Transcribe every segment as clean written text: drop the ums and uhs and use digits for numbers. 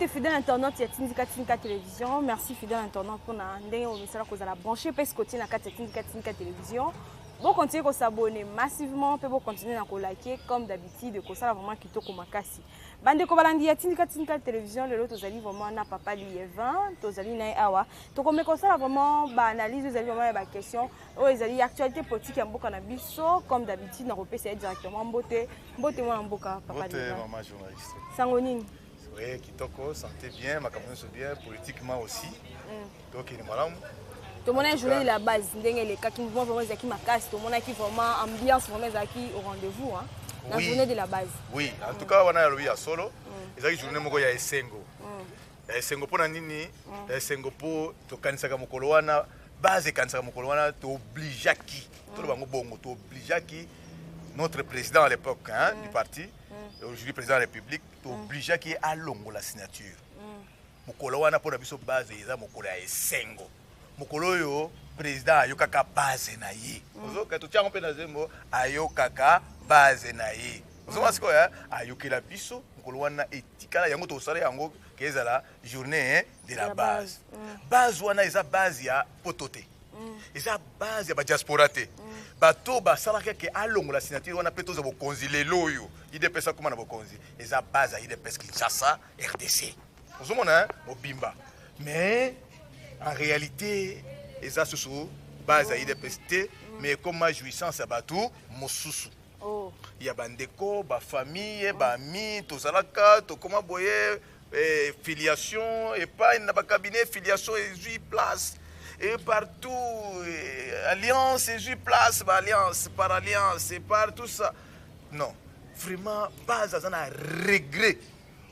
Mbote fidèle internaute ya Tindika Tindika Télévision. Merci fidèle internaute mpona ndenge omesala kozala branché mpe scotché na kati ya Tindika Tindika Télévision. Bocontinue kosabonner massivement mpe bocontinue na kolike comme d'habitude, kosala vraiment kitoko makasi. Bandeko balandi ya Tindika Tindika Télévision, lelo tozali vraiment na papa Lievin, tozali na ye awa. Tokomeka kosala vraiment baanalyse, ezali vraiment ya baquestion oyo ezali actualité politique ya mboka na biso. Comme d'habitude, nakopesa ye directement mbote. Mbote mwana mboka papa Mbote Lievin. Mama journaliste. Sango nini? Oui, kitoko, santé bien, makambo nyonso bien, politiquement aussi. Tokende malamu. Tomonaki journée de la base ndenge elekaki, mouvement vraiment ezalaki makasi. Tomonaki vraiment ambiance vraiment ezalaki au rendez-vous, hein, na journée de la base. Oui, en tout cas wana yalobi ya solo, ezalaki journée moko ya esengo. Ya esengo mpona nini? Ya esengo mpo tokanisaka mokolo wana, base ekanisaka mokolo wana toobligeaki, toloba bango bongo, toobligeaki notre président à l'époque, hein, du parti, aujourd'hui président de la République, toobligeaki ye alongola signature. Mokolo wana mpona biso base eza mokolo ya esengo, mokolo oyo président ayokaka base na ye. Ozoka totiango mpe na zembo, ayokaka base na ye. Ozomona sikoyo, ayokela biso mokolo wana, etikala yango, tosala yango ke ezala journée de la la base. Base. Base wana eza base ya poto te, eza base ya badiaspora te. Bato basalaka ke alongola signature wana mpe tozwa bokonzi lelo oyo, UDPS akóma na bokonzi, eza base ya UDPS Kinshasa RDC, ozomona, hein, mobimba. Mais en réalité eza susu base ya UDPS te, mais ekóma jouissance ya bato mosusu, ya bandeko, bafamille, baami tozalaka, tokóma boye, filiation epai na bacabinet, filiation ezwi place et partout, alliance ezwi place, baalliance par alliance et par tout ça. Non, vraiment base aza na regret.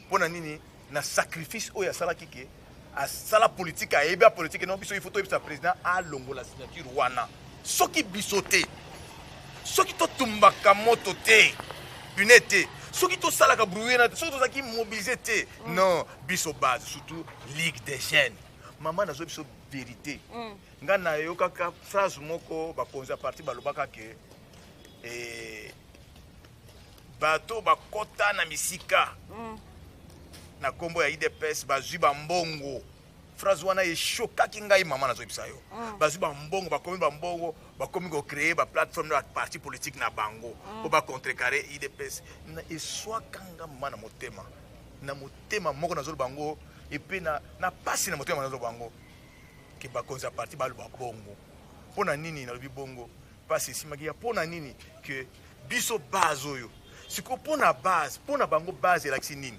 Mpo na nini? Na sacrifice oyo asalaki ke asala politique, ayebi ya politique. Non, biso il faut toyebisa président alongola signature wana. Soki biso te, soki totumbaka moto te, une te, soki tosalaka bruit na te, soki tozalaki mobilisé te. Non, biso base, surtout Ligue des jeunes, mama, nazwa biso vérité. Ngai nayokaka phrase moko, bakonzi ya parti balobaka ke bato bakɔta na misika na nkombo ya UDPS, bazwi bambongo. Phrase wana eshokaki ngai, mama, nazoyebisa yo. Bazwi bambongo, bakomi bambongo, bakomi kocréer baplateforme na baparti politique na bango mpo bacontrecarrer UDPS. Eswaka nga mama na motema, na motema moko nazoloba yango, epe na pasi na motema nazoloba yango ke bakonzi ya parti baloba bongo. Mpo na nini nalobi bongo? Pasi esimaki ya mpo na nini ke biso base oyo sikoyo, mpo na base, mpo na bango base elakisi nini?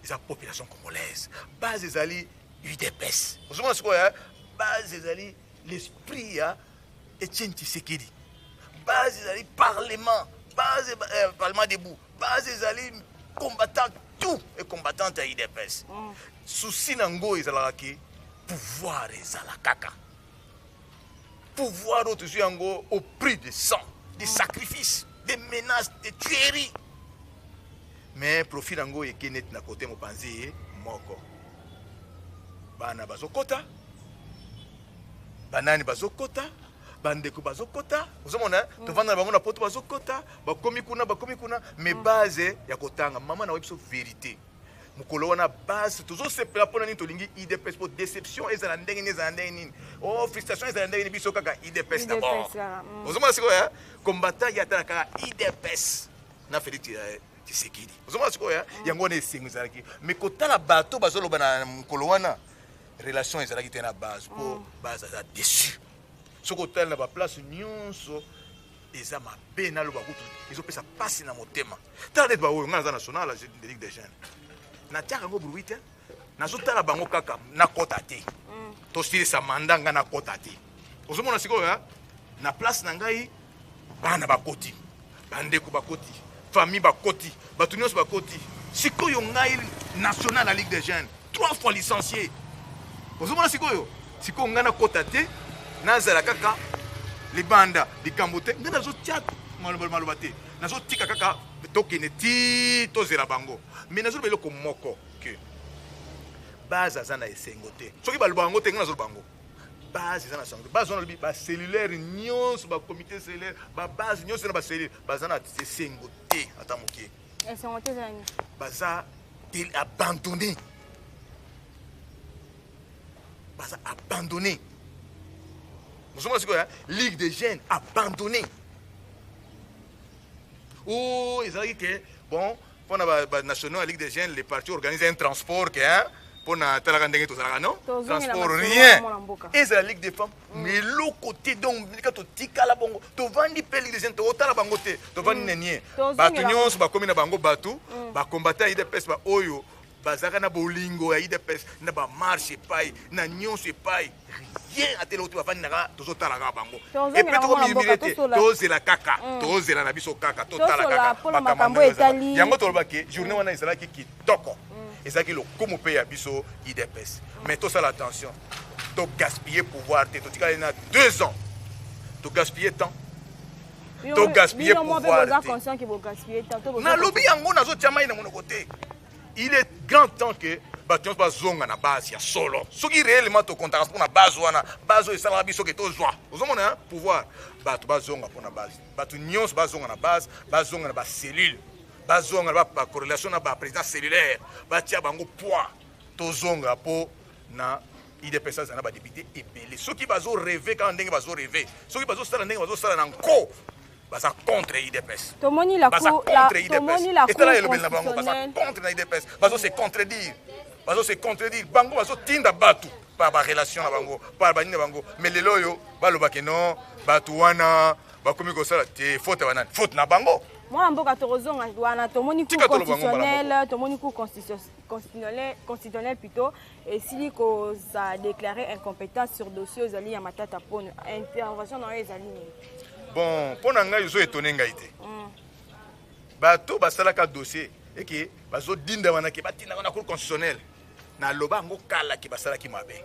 Eza population congolaise. Base ezali UDPS. Ozomona sikoyo, base ezali l'esprit ya Etienne Tshisekedi, base ezali parlement, base parlement debout, base ezali combattant, tout et combattante ya UDPS. Souci nango ezalaka ke pouvoir ezala kaka pouvoir oyo tozwi yango au prix de sang, de sacrifice, de menaces, de tuerie, mais profit yango eke neti na kote mopanzi moko. Bana bazokota, banani bazokota, bandeko bazokota, ozomona, tovanda na bango na poto, bazokota, bakomi kuna, bakomi kuna, mais base ya kotanga, mama, na biso vérité, mokolo wana base tozosepela. Mpona nini tolingi UDPS? Mpo déception ezala ndenge nini, ezala ndenge nini, oh, frustration ezala ndenge nini, biso kaka UDPS d'abord. Ozomona sikoyo, combattant ye atala kaka UDPS na Félix Tshisekedi. Ozomona sikoyo, yango wana esengo ezalaki. Mais kotala bato bazoloba na mokolo wana, relation ezalaki te na base, mpo base aza déçu. Soki otali na baplace nyonso eza mabe, naloba kutu ezopesa mpasi na motema. Tala neti baoyo, ngai naza national de Ligue des jeunes, natiaka yango bruit te, nazotala bango kaka, nakɔta te, tosilisa mandat, ngai nakɔta te. Ozomona sikoyo, na place na ngai bana bakoti, bandeko bakoti, famille bakoti, bato nyonso bakoti. Sikoyo ngai national ya Ligue des jeunes, trois fois licencié, ozomona sikoyo, sikoyo ngai nakɔta te, nazala kaka libanda, likambo te. Ngai nazotia maloba maloba te, nazotika kaka tokende ti tozela bango. Mais nazoloba eloko moko ke base aza na esengo te. Soki baloba yango te, ngai nazoloba yango, base eza na sango te. Base wana alobi bacellulaire nyonso, bacomité cellulaire, babase nyonso na bacellule baza na esengo te ata moke. Esengo te ezala nini? Baza Abandonné, baza abandonné. Ozomona sikoyo Ligue des jeunes abandonné. O ezalaki ke bon, mpona banationaux ya Ligue des jeunes, le parti organise un transport ke mpona talaka ndenge tozalaka, non transport, rien. Ezala Ligue des femmes, mais eloko te. Donc ka totikala bongo, tovandi mpe Ligue des jeunes, tokotala bango te, tovandi nenie. Bato nyonso bakomi na bango bato bakombata ya UDPS, baoyo bazalaka na bolingo ya UDPS, na bamarche epai na nyonso epai, rien ata eloko te. Bavandi naka, tozotala kaka bango epe tokomimile te, tozela kaka, tozela na biso kaka, totala kaka makambo yango. Tolobaki journée wana ezalaki kitoko, ezalaki lokumu mpe ya biso UDPS. Mais tosala attention, togaspiller pouvoir te. Totikali na 2 ans, togaspiller temps, togaspiller pouvoir te. Nalobi yango, nazotia mai na monoko te. Il est grand temps que bato nyonso bazonga na base ya solo. Soki réellement tokontaka mpona base wana, base oyo esalaka biso ke tozwa, ozomona, pouvoir, bato bazonga mpona base, bato nyonso bazonga na base, bazonga na bacellule, bazonga na bacorrélation na baprésident cellulaire, batia bango poids. Tozonga mpo na UDPS aza na badéputé ebele. Soki bazorêver kaka ndenge bazorêver, soki bazosala ndenge bazosala na nko, baza contre UDPS. Tomoni la baza cour la contre tomoni la UDPS. Etala cour elobeli na bango, baza constitutionnelle. contre na UDPS. Bazo se contredire, bazo se contredire. Bango bazotinda bato par barelation na bango, par banini na bango. Mais lelo oyo balobaki non, bato wana bakomi kosala te. Faute ya banani? Faute na bango. Mwana mboka, tokozonga wana. Tomoni cour Tika toloba ngo mbala constitutionnelle, tomoni cour constitutionnelle plutôt esili koza déclarer incompétence sur dossier ezali ya Matata Ponyo. Intervention na yo ezali nini? Bon, mpo na ngai, ezo étonner ngai te. Bato basalaka dossier eke bazodinda wana ke batindaka na cour constitutionnelle, naloba yango kala ke basalaki mabe.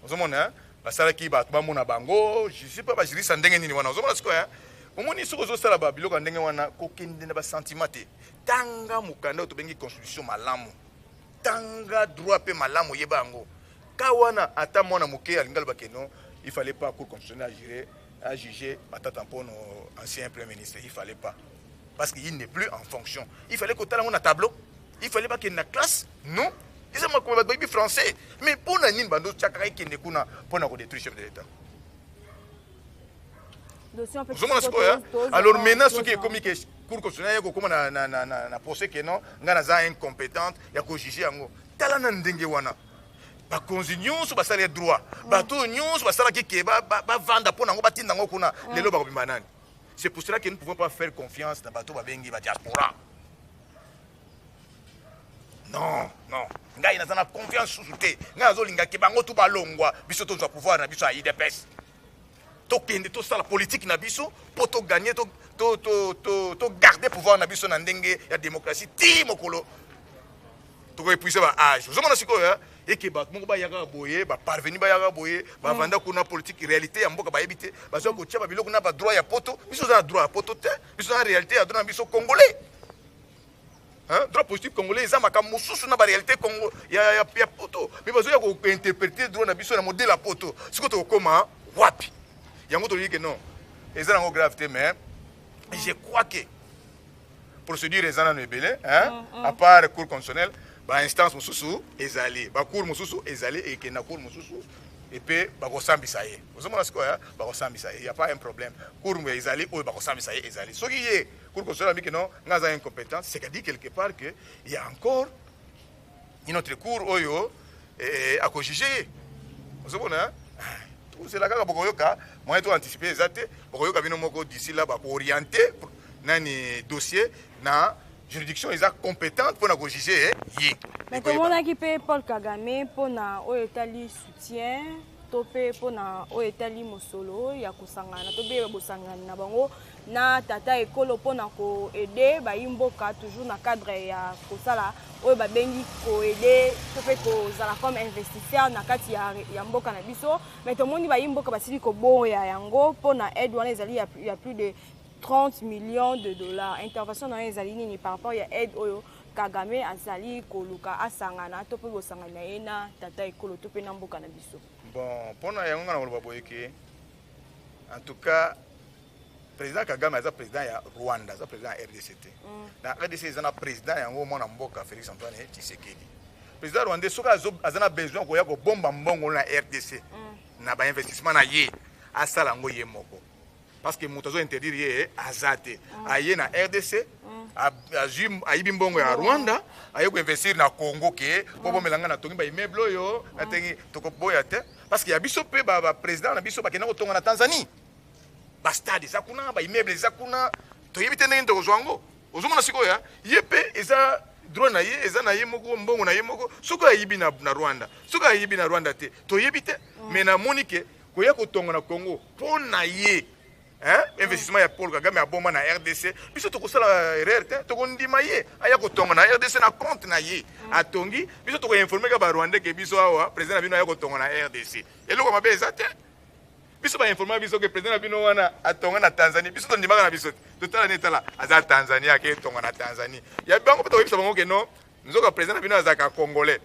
Ozomona, basalaki bato bamona bango, je sais pas bajuriste ndenge nini wana. Ozomona sikoyo, omoni, soki ozosala babiloko ya ndenge wana, kokende na basentiment te. Tanga mokanda oyo tobengi constitution malamu, tanga droit mpe malamu, oyeba yango ka wana. Ata mwana moke alingi aloba ke non, il fallait pas cour constitutionnelle agire a jugé Matata Mpono, ancien premier ministre. Il fallait pas, parce qu'il n'est plus en fonction. Il fallait kotala yango na tableau, il fallait bakende na classe. Non, eza makambo bato bayebi français. Mais mpo na nini bando tiakaka ekende kuna mpona kodétruire chef de l'État? Dossier mpe Ozomona sikoyo, alors maintenant soki ekomi ke cour constitutionnelle ye kokóma na procès ke non, ngai naza incompétente ya kojuger yango, tala na ndenge wana bakonzi nyonso basali ya droit, bato oyo nyonso basalaki ke bavanda mpo nango, batinda yango kuna, lelo bakobima nani? C'est pour cela que nous ne pouvons pas faire confiance na bato babengi badiaspora. Non, non, ngai naza na confiance susu te. Ngai nazolinga ke bango tu balongwa, biso tozwa pouvoir na biso ya UDPS, tokende tosala politique na biso mpo togagner, togarder pouvoir na biso na ndenge ya démocratie ti mokolo tokoépuiser baage. Ozomona sikoyo, eke bato moko bayaka boye, baparvenu bayaka boye, bavanda kuna, politique, réalité ya mboka bayebi te, bazwa kotia babiloko na badroit ya poto. Biso oza na droit ya poto te, biso na réalité ya droit na biso congolais. Hein? Droit positif congolais eza makambo mosusu na baréalité Congo ya poto. Mais bazoya kointerpréter droit na biso na modèle ya poto. Sikoyo tokokóma wapi? Yango tolingi ke non, eza nango grave te. Mais je crois que procédure eza nano ebele, hein? À part cour constitutionnelle, bainstance mosusu ezali, bacour mosusu ezali, ekende na cour mosusu epe bakosambisa ye. Ozomona sikoyo, bakosambisa ye, y a pas un problème. Cour ezali oyo bakosambisa ye ezali. Soki ye cour constitutionnelle alobi ke non, nga aza incompétent, c'est-à-dire quelque part que il y a encore une autre cour oyo akojuger ye. Ozomona, tozela kaka, bokoyoka. Moyen to anticiper eza te. Bokoyoka bino moko. D'ici là bakoorienter nani dossier na juridiction eza compétente mpona kojuger ye. Mais tomonaki mpe Paul Kagame mpona oyo etali soutien to mpe mpona oyo etali mosolo ya kosangana to mpe bosangani na bango na tata ekolo mpona koaider bayi mboka, toujours na cadre ya kosala oyo babengi koaider to mpe kozala comme investisseur na kati ya mboka na biso. Mais tomoni bayi mboka basili koboya yango mpona aide wana ezali ya plus de 30 millions de dollars. Intervention na yo ezali nini par rapport ya aide oyo Kagame azali koluka asangana to mpe bosangani na ye na tata ekolo to mpe na mboka na biso? Bon, mpona yango nga na koloba boye ke en tout cas Président Kagame aza président ya Rwanda, aza président ya RDC te. Na RDC eza na président yango, mwana mboka Félix Antoine Tshisekedi. Président rwandais, soki aza na besoin koya kobomba mbongo na RDC na bainvestissement na ye, asala yango ye moko, parce que moto azo interdire ye aza te. Aye na RDC, azwi, ayibi mbongo ya Rwanda, aye koinvestir na Congo ke mpo bomela ngai, natongi baimmeuble oyo natengi. Tokoboya te, parce que ya biso mpe baprésident na biso bakenda kotonga na Tanzanie, bastade eza kuna, baimmeuble eza kuna, toyebi te ndenge tokozwa yango. Ozomona sikoyo, ye mpe eza droit na ye, eza na ye moko, mbongo na ye moko. Soki ayibi na Rwanda, soki ayibi na Rwanda te, toyebi te. Mais namoni ke koya kotonga na Congo mpo na ye, hein? Investissement ya Paul Kagame abomba na RDC, biso tokosala erreur te, tokondima ye aya kotonga na RDC na compte na ye. Atongi, biso tokoinforme ka Barwandais ke biso awa, président na bino aya kotonga na RDC. Eloko mabe eza te. Biso bainforme biso ke président na bino wana atonga na Tanzanie, biso tondimaka na biso te. Totala ne, tala, aza Tanzanie, ake etonga na Tanzanie ya bango mpe tokoyebisa bango ke non, nzoka président na bino azalaka Congolais.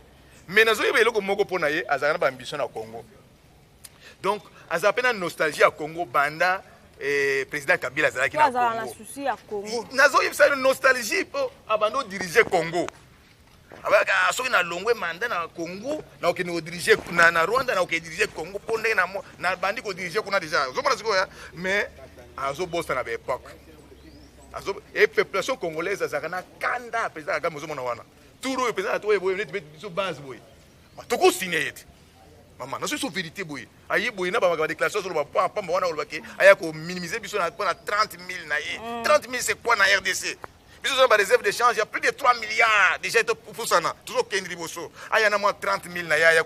Mais nazoyeba eloko moko mpo na ye: azalaka na baambition na Congo, donc azala mpe na nostalgie ya Congo banda président Kabila azalaki na Congo. Souci ya Congo. Nazoyebisa yo, nostalgie mpo abanda odirige Congo. Abaka soki nalongwe mandat na Congo, nakokende kodirige na Rwanda, nakokende dirige Congo mpo ndenge nabandi kodirige kuna déjà. Ozomona sikoyo, mais azobosana baépoque e population congolaise azalaka na kanda. Président Kagame, ozomona wana tour oyo président oyo boye neti biso base boye, tokosigne ye te. Mama, nazo biso vérité boye, aye boye na bamaka badéclaration, azoloba pamba wana, oloba ke aya kominimize biso mpo na 30 000 na ye. 30 000, c'est quoi na RDC? Biso toza baréserve de change ya plus de 3 milliards déjà, topusana, tozokende liboso. Aya na mwa 30 000 na ye, aya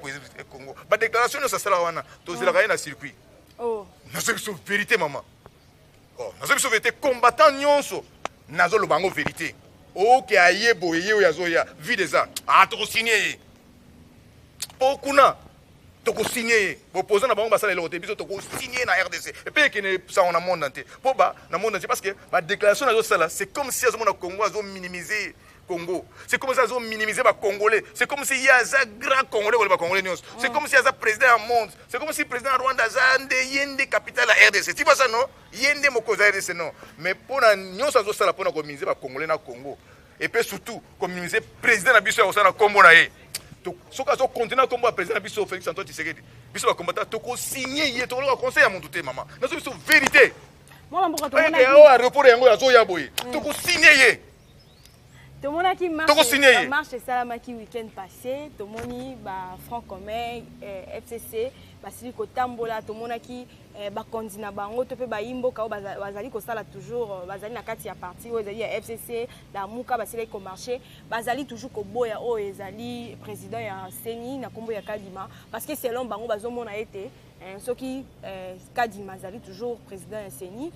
Congo, badéclaration nyonso asala wana, tozelaka ye na circuit. Nazo biso vérité, mama. Oh, nazo biso vérité, combattant nyonso nazoloba yango vérité. Oke aye boye, ye oyo azoya vide eza, ah, tokosigne ye mpo kuna tokosigne ye. Bopoza na bango basala eloko te, biso tokosigne ye na RDC et puis ekende sango na monde entier, mpo ba na monde entier, parce que badéclaration azosala, c'est comme si azomona Congo, azominimiser Congo, c'est comme si azominimiser Bacongolais, c'est comme si ye aza grand Congolais koleba Bacongolais nyonso, c'est comme si aza président ya monde, c'est comme si président ya Rwanda aza nde ye nde capitale ya RDC. Tu vois ça, non? Ye nde mokonzi ya RDC, non? Mais mpona nyonso azosala mpona kominimiser Bacongolais na Congo et puis surtout kominimiser président na biso ya kosala na nkombo na ye. Soki azokontinue na nkombo ya président na biso Félix Antoine Tshisekedi, biso bacombattant tokosigne ye, tokoloka conseil ya motu te. Mama, nazo biso vérité. Mwana mboka, oyo aéroport yango azoya boye, tokosigne ye. Tomonaki Tokosigne ye. marche esalamaki week-end passé, tomoni bafront commun, FCC basili kotambola. Tomonaki bakonzi na bango to mpe bayimboka oyo bazali kosala toujours, bazali na kati ya parti oyo ezali ya FCC, Lamuka, basilaki komarche, bazali toujours koboya oyo ezali président ya CENI na nkombo ya Kadima, parce que selon bango bazomona ete soki Kadima azali toujours président ya CENI,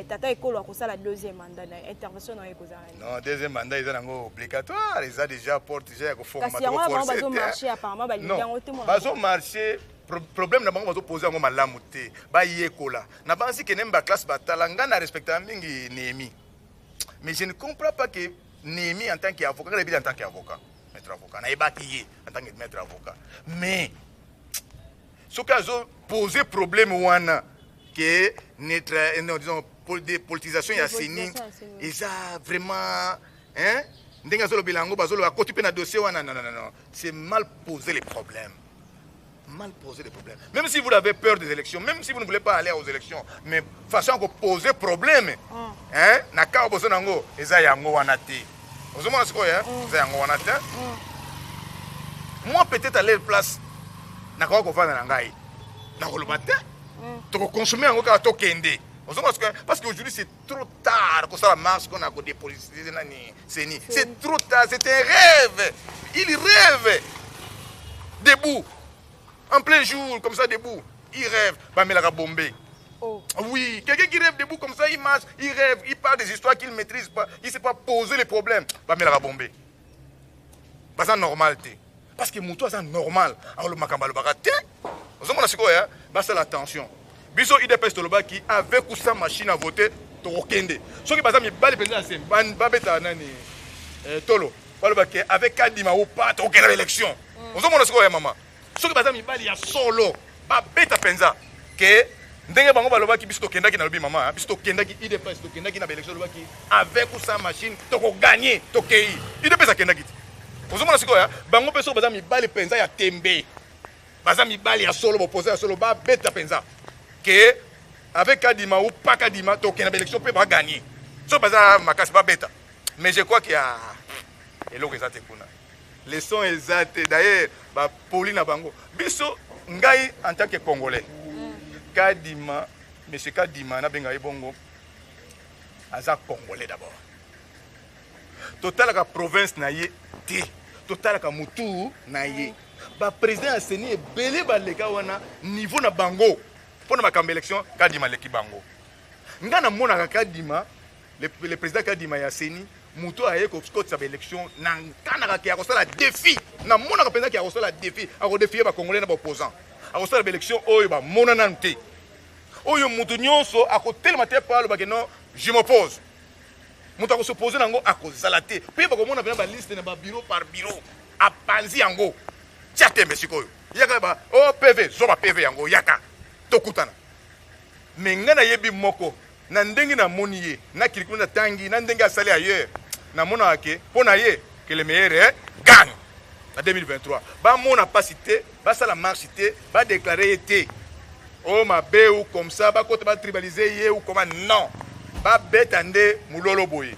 tata ekolo akosala deuxième mandat. Na intervention na ye ekozala nini? Non, deuxième mandat eza nango obligatoire, eza déjà porte déjà ya kofongama. Kasi yango wana bango bazomarche, apparemment balingi yango te, mwana. Bazomarche, problème na bango, bazopose yango malamu te. Bayekola na bansi kende baclasse, batala. Ngai na respectaka mingi Néhémie, mais je ne comprends pas que Néhémie en tant qu'avocat, ngai nayebi en tant qu'avocat, maître avocat, nayebaki ye en tant que maître avocat, mais soki azopose problème wana ke neutra, non, disons dépolitisation ya CENI, Dépolitisation ya CENI. Eza vraiment, hein, ndenge azolobela yango, bazoloba akoti mpe na dossier wana. Non, non, non, non, c'est mal poser les problèmes, mal poser les problèmes. Même si vous avez peur des élections, même si vous ne voulez pas aller aux élections, mais façon ya koposer problème, hein, na ka oboso nango eza yango wana te. Ozomona sikoyo, hein? Eza yango wana te. Moi, peut-être à leur place, nakoka kovanda na ngai, nakoloba te, tokokonsome yango kaka, tokende. Ozomona sikoyo, parce que aujourd'hui c'est trop tard kosala marche kona kodépolitiser nani, CENI. C'est trop tard, c'est un rêve, il rêve debout en plein jour comme ça, debout il rêve, bamelaka bombe. Oh. Oui, quelqu'un qui rêve debout comme ça, il marche, il rêve, il parle des histoires qu'il ne maîtrise pas, il ne sait pas poser les problèmes. Bamelaka bombe. Baza normal te. Parce que moto aza normal, alors makambo alobaka te. Ozomona sikoyo, basala attention. Biso UDPS tolobaki avec ou sans machine à voter, tokokende. Soki baza mibali mpenza ya se, babeta nani, tolo. Balobaki avec Kadima ou pas, tokokende na élection. Ozomona sikoyo ya mama. Soki baza mibali ya solo, babeta mpenza ke Ndenge bango balobaki, biso tokendaki, nalobi mama, biso tokendaki UDPS, tokendaki na baélection, olobaki avec ou sans machine tokoganye, tokei. UDPS akendaki te. Ozomona sikoyo, bango mpe soki baza mibali mpenza ya tembe, baza mibali ya solo, bopoza ya solo, babeta mpenza ke avec Kadima ou pas Kadima, tokende na baélection mpe baganye. Soki baza makasi, babeta. Mais je crois que ya eloko eza te kuna, leçon eza te. D'ailleurs bapoli na bango, biso, ngai en tant que Congolais, Kadima, monsieur Kadima, nabenga ye bongo, aza Congolais d'abord. Totalaka province na ye te, totalaka mutu na ye. Baprésident ya CENI ebele baleka wana, niveau na bango mpo na makambo élection, Kadima aleki bango. Ngai namonaka Kadima, le président Kadima ya CENI, moto aye kokotisa baélection na nkanaka ke akosala défi. Namonaka mpenza ke akosala défi, akodéfier Bacongolais na baopposant, akosala baélection oyo bamona nanu te, oyo moto nyonso akotelema te po alobake non, je m'oppose. Moto akos'opposer nango akozala te, mpe bakomona mpena baliste na babureau par bureau, apanzi yango, tia tembe. Sikoyo yaka ba o PV, zwa ba PV yango, yaka tokutana. Me ngai nayebi moko na ndenge namoni ye na kilikulu, natangi na ndenge asali ailleurs, namonaka ke mpo na ye que le meilleur gagne na 2023. Bamona mpasi te, basala marche te, badéclarer ye te o mabe ou comme ça, bakota batribaliser ye ou comment. Non, babeta nde mololo boye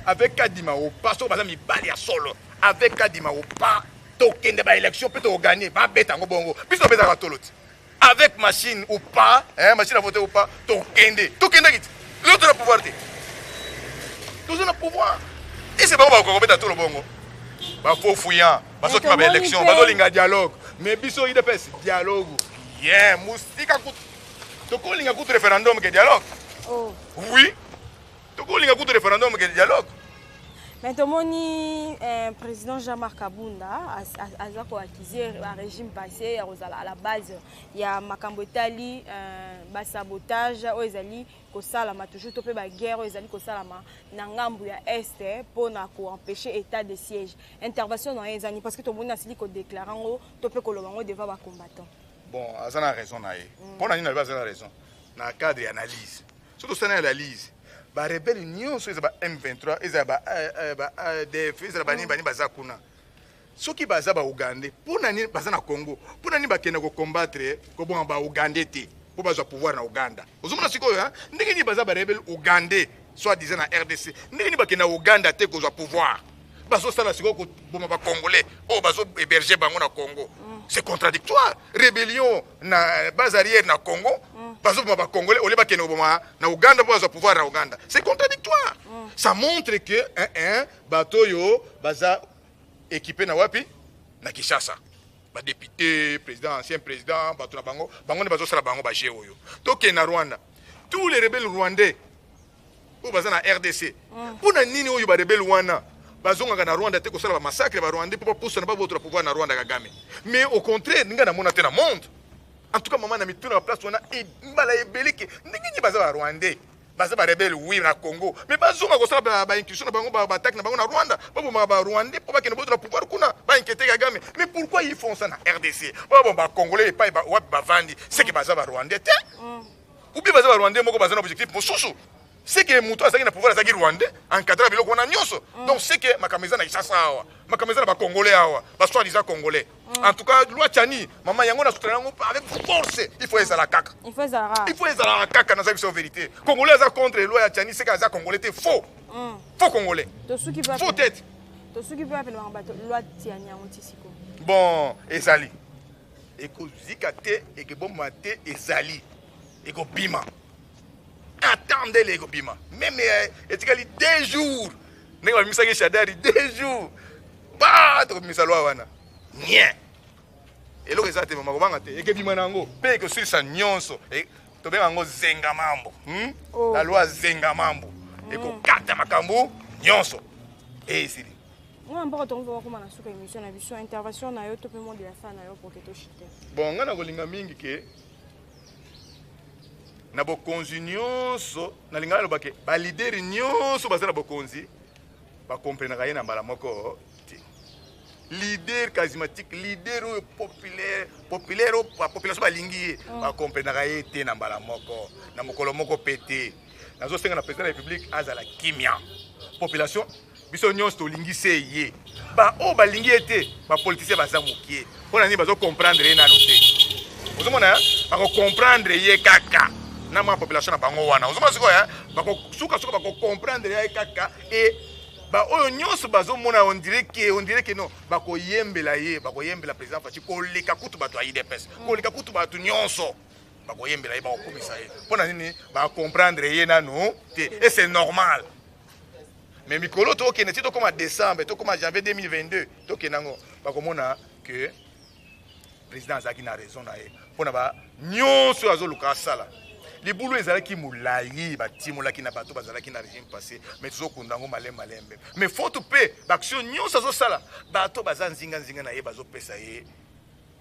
avec Kadima ou pas. Soki baza mibali ya solo, avec Kadima ou pas, tokende baélection mpe tokoganye. Babeta yango bongo, biso tobetaka tolo ti avec machine ou pas, hein, machine à voter ou pas, tokende. Tokendaki ti lelo toza na pouvoir te, toza na pouvoir. Ese bango bakoka kobeta tolo bongo? Bafaux fuyant bazokima baélection, bazolinga dialogue, mais biso UDPS, dialogue bien mosika kutu. Tokolinga kutu référendum ke dialogue. Oh. Oui, tokolinga kutu référendum ke dialogue. Mais tomoni président Jean-Marc Kabunda aza koaccuser régime passé ya kozala à la base ya makambo etali basabotage oyo ezali kosalama toujours, to mpe baguerre oyo ezali kosalama na ngambu ya Est mpona koempêcher état de siège. Intervention na ye ezani parce que tomoni asili kodéclarer yango to mpe koloba yango devant bacombattant. Bon, aza na raison na ye. Mpo na nini nalobi aza na raison? Na cadre ya analyse, soki tosali analyse, barebele nyonso, eza ba M23, eza ba ADF, ezala banini banini baza kuna, soki baza Baugandais, mpo na nini baza na Congo? Mpo na nini bakende kocombattre, kobonga Baugandais te mpo bazwa pouvoir na Uganda? Ozomona sikoyo ndenge nini baza barebele ougandais soit disant na RDC, ndenge nini bakende na Uganda te kozwa pouvoir? Bazosala sikoyo koboma Bacongolais oyo bazohéberger bango na Congo. C'est contradictoire. Rébellion na base arrière na Congo, bazoboma Bacongolais olie bakende koboma na Uganda mpo bazwa pouvoir na Uganda. C'est contradictoire. Ça montre que un bato oyo baza équipé na wapi? Na Kinshasa, badéputé, président, ancien président, bato na bango, bango nde bazosala bango baje oyo. Tokende na Rwanda, tous les rebelles rwandais oyo baza na RDC, mpo na nini oyo barebele wana bazongaka na Rwanda te kosala bamassacre Barwandais mpo bapusana, babotola pouvoir na Rwanda, Kagame? Mais au contraire, ndenge namona te na monde, en tout cas mama, na mituna baplace wana mbala ebele ke ndenge nini baza Barwandais, baza barebele, oui, na Congo, mais bazonga kosala baincursion na bango, baattaque na bango na Rwanda, babomaka Barwandais mpo bakende botola pouvoir kuna, bainquiéter Kagame. Mais pourquoi ils font ça na RDC? Bon, Bacongolais epai wapi bavandi, seke baza Barwandais te, ou bien baza Barwandais moko baza na objectif mosusu? C'est que moto azalaki na pouvoir azalaki Rwandais, encadre biloko wana nyonso. Donc c'est que makambo eza na Kinshasa awa, makambo eza na Bacongolais awa, basoi-disant Congolais. En tout cas, loi Tshiani, mama, yango na soutenir yango avec force. Il faut ezala kaka. Il faut ezala. Il faut ezala kaka. Naza biso vérité, Congolais aza contre loi ya Tshiani, c'est que aza Congolais te, faux, faux Congolais, faux tête. Tosuki mpe apele bato loi Tshiani yango ti siko. Bon, ezali ekozika te, ekebomba te, ezali ekobima. Attendez, ekobima. Même etikali 2 jours, ndenge babimisaki Shadary, 2 jours ba tokobimisa loi wana nie. Eloko eza te, mama, kobanga te, ekebima na yango mpe ekosilisa nyonso. Tobenga yango zenga mambo, Oh. La loi zenga mambo ekokata makambo nyonso e esili. Mwana mboka, tongo bakoma na suka émission na biso. Intervention na yo to mpe mot de la fin na yo pour ke tochite. Bon, ngai nakolinga mingi ke na bokonzi nyonso, nalinga naloba ke baleader nyonso baza na bokonzi, bakomprenaka ye na mbala moko te. Leader charismatique, leader oyo populaire, populaire oyo population balingi ye, bakomprenaka ye te na mbala moko, na mokolo moko pe te. Nazosenga na président de la République azala kimia. Population biso nyonso tolingi se ye. Ba oyo balingi ye te, ba politiciens baza mokie. Mpo na nini bazo comprendre ye nano te? Ozomona, bako comprendre ye kaka na mwa population na bango wana. Ozomona sikoyo, bako suka suka bako comprendre ye kaka et ba oyo nyonso bazomona on dirait que non, bakoyembela ye, bakoyembela président Fatshi koleka kutu bato ya UDPS, koleka kutu bato nyonso bakoyembela ye, bakokumisa ye. Mpo na nini ba comprendre ye nano te? Et c'est normal. Mais mikolo tokende ti tokoma décembre, tokoma janvier 2022, tokende yango bakomona que président azalaki na raison na ye mpona ba nyonso azoluka asala. Libulu ezalaki molai, batimolaki na bato bazalaki na régime passé, mais tozokunda yango malembe malembe. Mais faute mpe baaction nyonso azosala, bato baza nzinga nzinga na ye bazopesa ye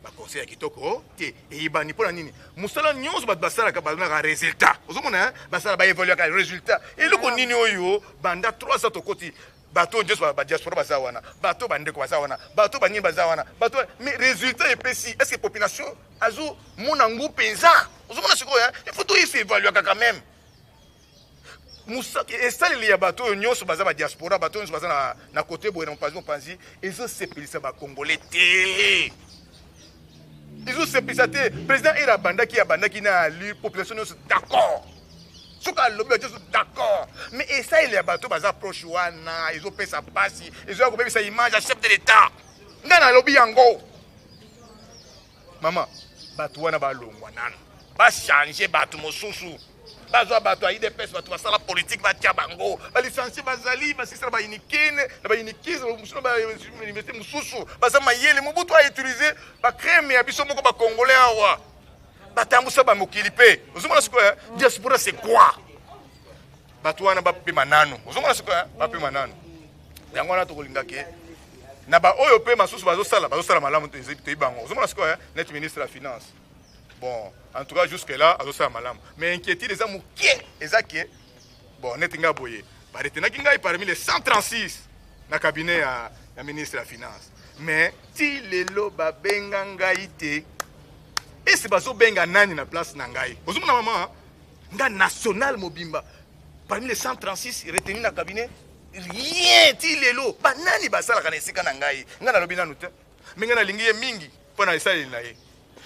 baconseil ya kitoko te. Eyebani mpona nini mosala nyonso bato basalaka bazonaka résultat. Ozomona basala baévaluaka résultat. Eloko nini oyo banda 3 ans tokoti, bato nyonso badiaspora baza wana, bato bandeko baza wana, bato banini baza wana, bato, mais résultat epesi, est ce que population azomona ngu mpenza? Ozomona sikoyo, il faut toyesa évaluaka quand même esaleli ya bato oyo nyonso baza badiaspora, bato nyonso baza na côté boye na mopanzi mopanzi, ezosepelisa bakongolais te, ezosepelisa te. Président ere abandaki na ali population nyonso d'accord, soki alobi bato nyonso d'accord, mais esaleli ya bato baza proche wana ezopesa mpasi, ezoya kobebisa image ya chef de l'État. Ngai nalobi yango, mama, bato wana balongwa nano, bachange bato mosusu, bazwa bato ya UDPS, bato basala politique, batia bango. Balicencié bazali, basisala baUnikin na baUnikin mosusu na bauniversité mosusu, baza mayele. Mobutu autiliser bacrème ya biso moko bacongolais awa, batambusa bamokili mpe. Ozomona sikoyo, diaspora c'est quoi? Bato wana bapema nano. Ozomona sikoyo, bapema nano. Yango wana tokolinga ke na baoyo mpe masusu bazosala malamu, toyebi bango. Ozomona sikoyo, net ministre ya finance, bon, en tout cas jusque là azosala malamu, mais inquiétude eza mokie, eza ke bon, neti ngai boye baretenaki ngai parmi les 136 na cabinet ya ministre ya finance, mais ti lelo babenga ngai te. Ese bazobenga nani na place na ngai? Ozomona mama, nga national mobimba parmi les 136 retenu na cabinet, rien ti lelo. Banani basalaka na esika na ngai? Ngai nalobi nanu te, me ngai nalingi ye mingi mpo na esaleli na ye,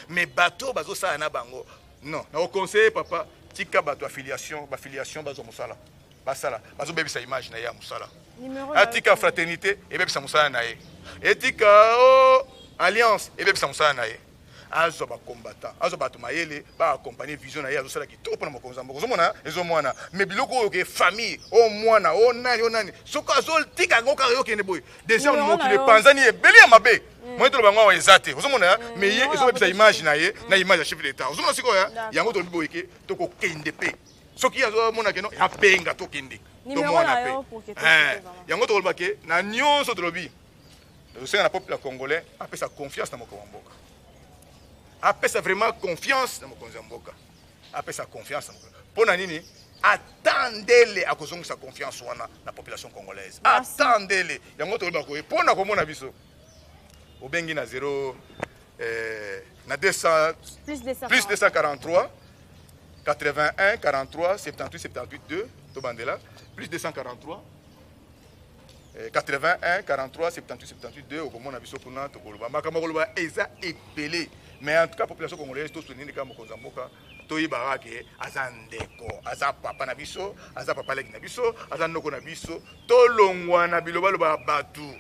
mais bato bazosala na bango non. Nakoconseille papa, tika bato affiliation, baaffiliation bazwa mosala, basala, bazobebisa image na ye ya mosala. Atika fraternité ebebisa mosala na ye, etika o alliance ebebisa mosala na ye. Azwa bacombattant, azwa bato mayele baaccompagne vision na ye. Azosala kitoko mpona mokonzi ya mboka. Ozomona, ezomwana, mais biloko oyo ke famille o mwana o nani o nani, soki azotika yango kaka yokende boye, déjà mokili epanzani ebele ya mabe. Moye toloba yango awa eza te. Ozomona, mais ye ezobebisa image na ye na image ya chef de l'État. Ozomona sikoyo, yango tolobi boye ke tokokende mpe soki azomona ke no abenga, tokende tomona mpe yango. Tokoloba ke na nyonso tolobi, tosenga na peuple congolais apesa confiance na mokonzi ya mboka, apesa vraiment confiance na mokonzi ya mboka, apesa confiance na mokonzi. Mpo na nini? Atandele akozongisa confiance wana na population congolaise, atandele yango. Toloba koye mpo na komona biso, obengi na 0 na 200 plus 243 81 43 78 78 2. Tobandela plus 243 81 43 78 78 2. Okomona biso kuna, tokoloba makambo, koloba eza ebele. Mais en tout cas, population congolaise, tosoutenir kaka mokonzi ya mboka. Toyebaka ke aza ndeko, aza papa na biso, aza papa leki na biso, aza ndoko na biso. Tolongwa na bilobaloba ya bato.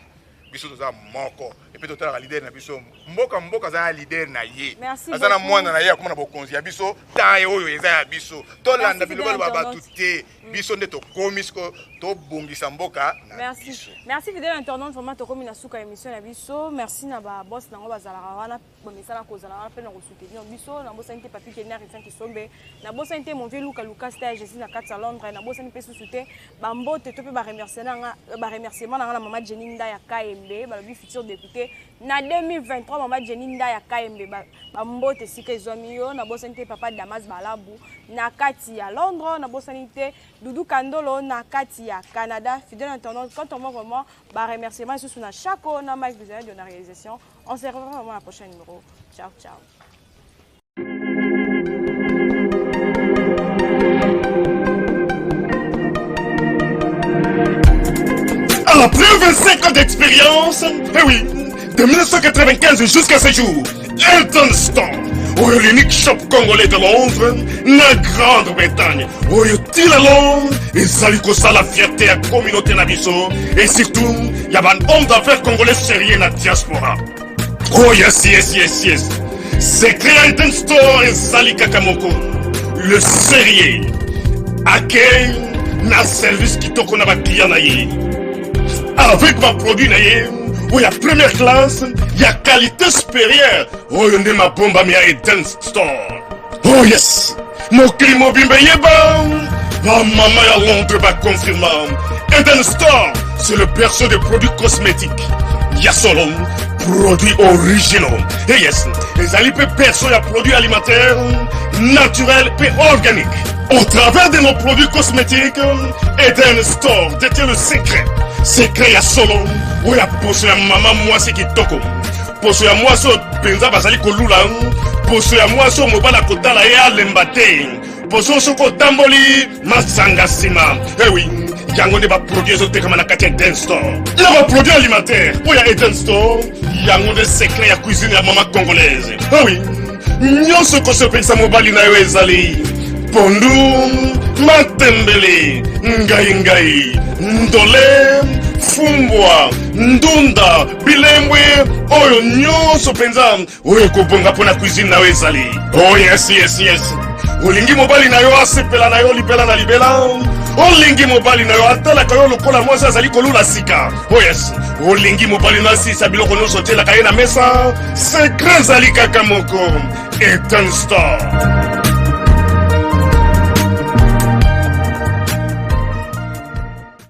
Biso toza moko, et puis totalaka leader na biso. Mboka mboka aza na leader na ye, aza na mwana na ye akoma na bokonzi ya biso. Ta oyo eza ya biso, tolanda bilobaloba ya bato te. Biso nde tokomi siko tobongisa mboka na biso. Merci, fidèle internaute. Vraiment, tokomi na suka émission na biso. Merci na baboss nango bazalaka wana, bamesala kozala wana mpe na kosoutenir biso. Nabosani te Papi Kenya, Christian Kisombe, nabosani te mon vieux Luka Lukas te ya Jésus na kati ya Londres. Nabosani mpe susu te bambote to mpe baremerciement na nga na mama Jenny Nda ya Kayembe. Kayembe, balobi futur député na 2023 mama Jenny Ndaya Kayembe, bambote esika ezwami yo. Nabosani te papa Damas Balabu na kati ya Londres, nabosani te Doudou Kandolo na kati ya Canada. Fidèle internaute, quant à moi vraiment, ba remerciement lisusu na Chako na Mike Bizana de la réalisation. On se revoit vraiment na prochain numéro. Ciao ciao. Après 25 ans d'expérience, eh oui, de 1995 jusqu'à ce jour, Elton Store, oyo l'unique shop congolais de Londres, na Grande-Bretagne, oyo ti lelo ezali kosala fierté ya communauté na biso et surtout ya ba hommes d'affaires congolais sérieux na diaspora. Oh yes, yes, yes, yes. Secret ya Elton Store ezali kaka moko. Le sérieux. Accueil na service kitoko na ba client na ye. Avec ba produit na ye oyo ya première classe ya qualité supérieure oyo nde mabombami ya Eden Store. Oh yes! Mokili mobimba eyeba bamama ya Londres baconfirma Eden Store, c'est le berceau des produits cosmétiques ya solo, produits originaux. Et yes, ezali mpe berceau ya produits alimentaires naturels mpe organiques. Au travers de nos produits cosmétiques, Eden Store détient le secret. Secret ya solo oyo ya poso ya mama mwasi kitoko, poso ya mwasi oyo mpenza bazali kolula, poso ya mwasi oyo mobali akotala ye alemba te, poso oyo soki otamboli masanga nsima. Ewi yango nde baproduit ezotekama na kati ya Eden Store na baproduit alimentaire oyo ya Eden Store. Yango nde secret ya cuisine ya mama congolaise. Ewi nyonso ekosepelisa mobali na yo ezali pondu, matembele, ngai ngai, ndole, fumbwa, ndunda, bilembwe, oyo nyonso mpenza oyo ekobonga mpo na cuisine na yo ezali. Oh yes, yes, yes. Olingi mobali na yo asepela na yo libela na libela, olingi mobali na yo atalaka yo lokola mwasi azali kolula sika. Oh yes, olingi mobali na asilisa biloko nyonso otielaka ye na mesa. Secret ezali kaka moko, Eden Store.